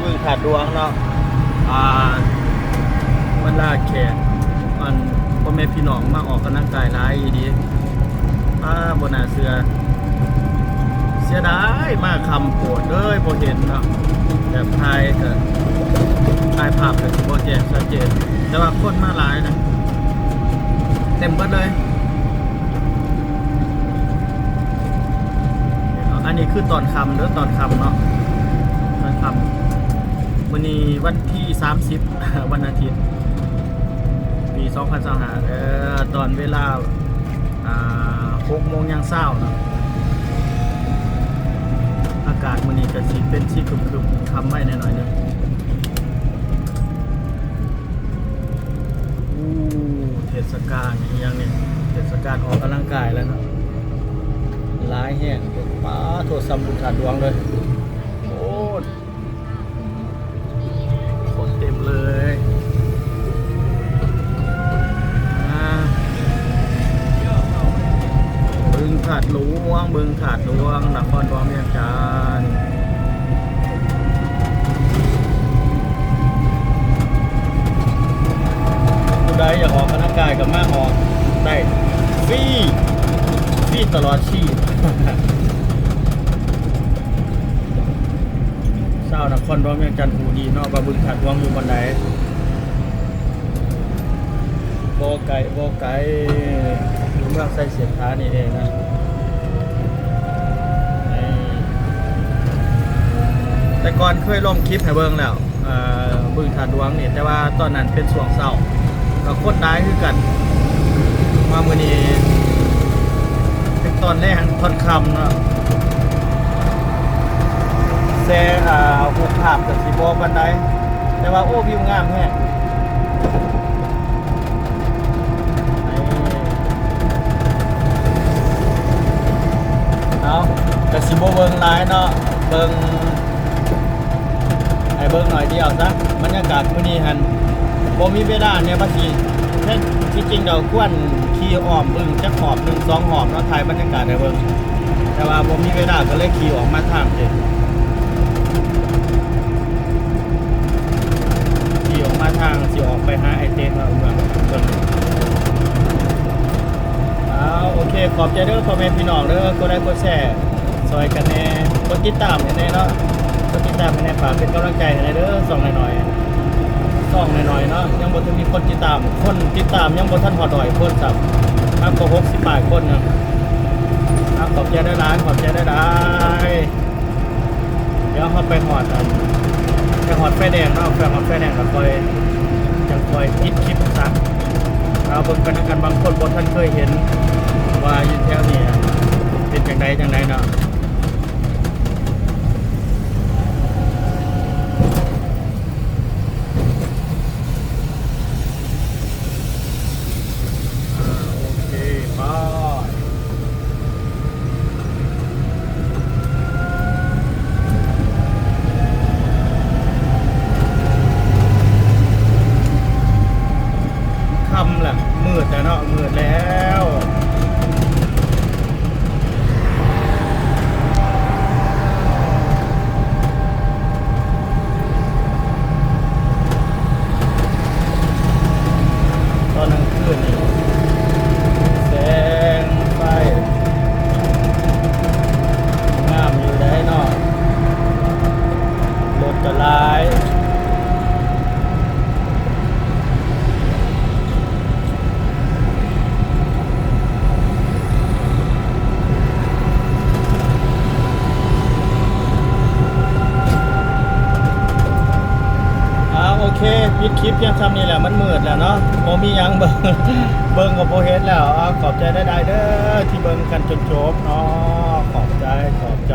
ບຶງທາດຫຼວງເນາະ ອ່າ ບັນດາແຂກ ອັນ ພໍ່ແມ່ພີ່ນ້ອງມາອອກກຳລັງກາຍຫຼາຍອີ່ຫຼີ ປ້າ ບໍ່ໜ້າເຊື່ອ ເສຍດາຍມາຄ່ຳໂພດເລີຍ ບໍ່ເຫັນເນາະ ແບບຖ່າຍກະ ຖ່າຍພາບກະຊິບໍ່ແຈ້ງຊັດເຈນ ແຕ່ວ່າຄົນມາຫຼາຍນະ ເຕັມເບິດເລີຍ. ອັນນີ້ຄືຕອນຄ່ຳເດີ ຕອນຄ່ຳເນາະ ຕອນຄ່ຳ ມື້ນີ້ວັນທີສາມສິບ ວັນອາທິດ ປີສອງພັນຊາວຫ້າ ເອີ ຕອນເວລາ ອ່າ ຫົກໂມງຍ່າງຊາວເນາະ ອາກາດມື້ນີ້ກະຊິເປັນສີຄຶ້ມໆ ຄ່ຳໄວແດ່ໜ້ອຍໜຶ່ງ. ໂອ້ ເທດສະການອີ່ຫຍັງນີ້ ເທດສະການອອກກຳລັງກາຍແລ້ວເນາະ ຫຼາຍແຮງ ປາໂທ້ ສ່ຳບຸງທາດຫຼວງເລີຍ ໂອ້ ຄົນເຕັມເລີຍ ອ່າ ບຶງທາດຫຼວງ ບຶງທາດຫຼວງ ນະຄອນຫຼວງວຽງຈັນ. ຜູ້ໃດຢາກອອກກຳລັງກາຍກໍມາອອກໄດ້ ຟຣີ ຟຣີຕະຫຼອດຊີບ. ຊາວນະຄອນຫຼວງວຽງຈັນຮູ້ດີເນາະວ່າບຶງທາດຫຼວງຢູ່ບ່ອນໃດ. ບໍ່ໄກ ບໍ່ໄກ ຢູ່ເມືອງໄຊເສດຖານີ້ເອງນະ. ແຕ່ກ່ອນເຄີຍລົງຄລິບໃຫ້ເບິ່ງແລ້ວ ເອີ ບຶງທາດຫຼວງນີ້ ແຕ່ວ່າຕອນນັ້ນເປັນຊ່ວງເຊົ້າ ກໍຄົນຫຼາຍຄືກັນ. ມາມື້ນີ້ເປັນຕອນແລງ ຕອນຄ່ຳເນາະ ແສງ ອ່າ ຮູບພາບກໍຊິບໍ່ປານໃດ ແຕ່ວ່າ ໂອ້ ວິວງາມແຮງ. ເອົາ ກະຊິບໍ່ເບິ່ງຫຼາຍເນາະ ເບິ່ງ ໃຫ້ເບິ່ງໜ້ອຍດຽວຊະ. ບັນຍາກາດມື້ນີ້ຫັ້ນ ບໍ່ມີເວລາແນວວ່າຊິ ແທ້ ທີ່ຈິງແລ້ວຄວນຂີ່ອ້ອມບຶງຈັກຮອບໜຶ່ງສອງຮອບເນາະ ຖ່າຍບັນຍາກາດໃຫ້ເບິ່ງ ແຕ່ວ່າບໍ່ມີເວລາ ກໍເລີຍຂີ່ອອກມາທາງເອງ. ທີ່ອອກມາທາງ ຊິອອກໄປຫາໄອເຕັກເນາະ ເມືອງເບິ່ງ. ເອົາ ໂອເຄ ຂອບໃຈເດີພໍ່ແມ່ພີ່ນ້ອງເດີ ກົດໄລກົດແຊຊ່ອຍກັນແດ່ ກົດຕິດຕາມໃຫ້ແດ່ເນາະ ກົດຕິດຕາມໃຫ້ແດ່ ຝາກເປັນກຳລັງໃຈໃຫ້ແດ່ເດີ ຊ່ອງນ້ອຍໆ ຊ່ອງນ້ອຍໆເນາະ ຍັງບໍ່ທັນມີຄົນຕິດຕາມ ຄົນຕິດຕາມຍັງບໍ່ທັນຮອດຮ້ອຍຄົນຊ້ຳ ເຮົາກໍຫົກສິບປາຍຄົນນະ. ເອົາ ຂອບໃຈຫຼາຍໆ ຂອບໃຈຫຼາຍໆ. ດຽວເຮົາໄປຮອດ ອັນ ໄປຮອດໄຟແດງເນາະ ໄປຮອດໄຟແດງແລ້ວຄ່ອຍ ຈັ່ງຄ່ອຍປິດຄລິບຊະ. ເອົາ ເບິ່ງກັນນຳກັນ ບາງຄົນບໍ່ທັນເຄີຍເຫັນວ່າຢູ່ແຖວນີ້ເປັນຈັ່ງໃດຈັ່ງໃດເນາະ. ອ່າ ໂອເຄ ໄປ. ຄ່ຳແລ້ວ ມືດແລ້ວເນາະ ມືດແລ້ວ. ຕອນກາງຄືນນີ້ແສງໄຟງາມຢູ່ໃດ໋ເນາະ ລົດກໍຫຼາຍ. ອ່າ ໂອເຄ ປິດຄລິບພຽງຊ່ຳນີ້ແຫຼະ ມັນມືດແລ້ວເນາະ ບໍ່ມີຫຍັງເບິ່ງ ເບິ່ງກໍບໍ່ເຫັນແລ້ວ. ອ່າ ຂອບໃຈຫຼາຍໆເດີທີ່ເບິ່ງກັນຈົນຈົບເນາະ ຂອບໃຈ ຂອບໃຈ.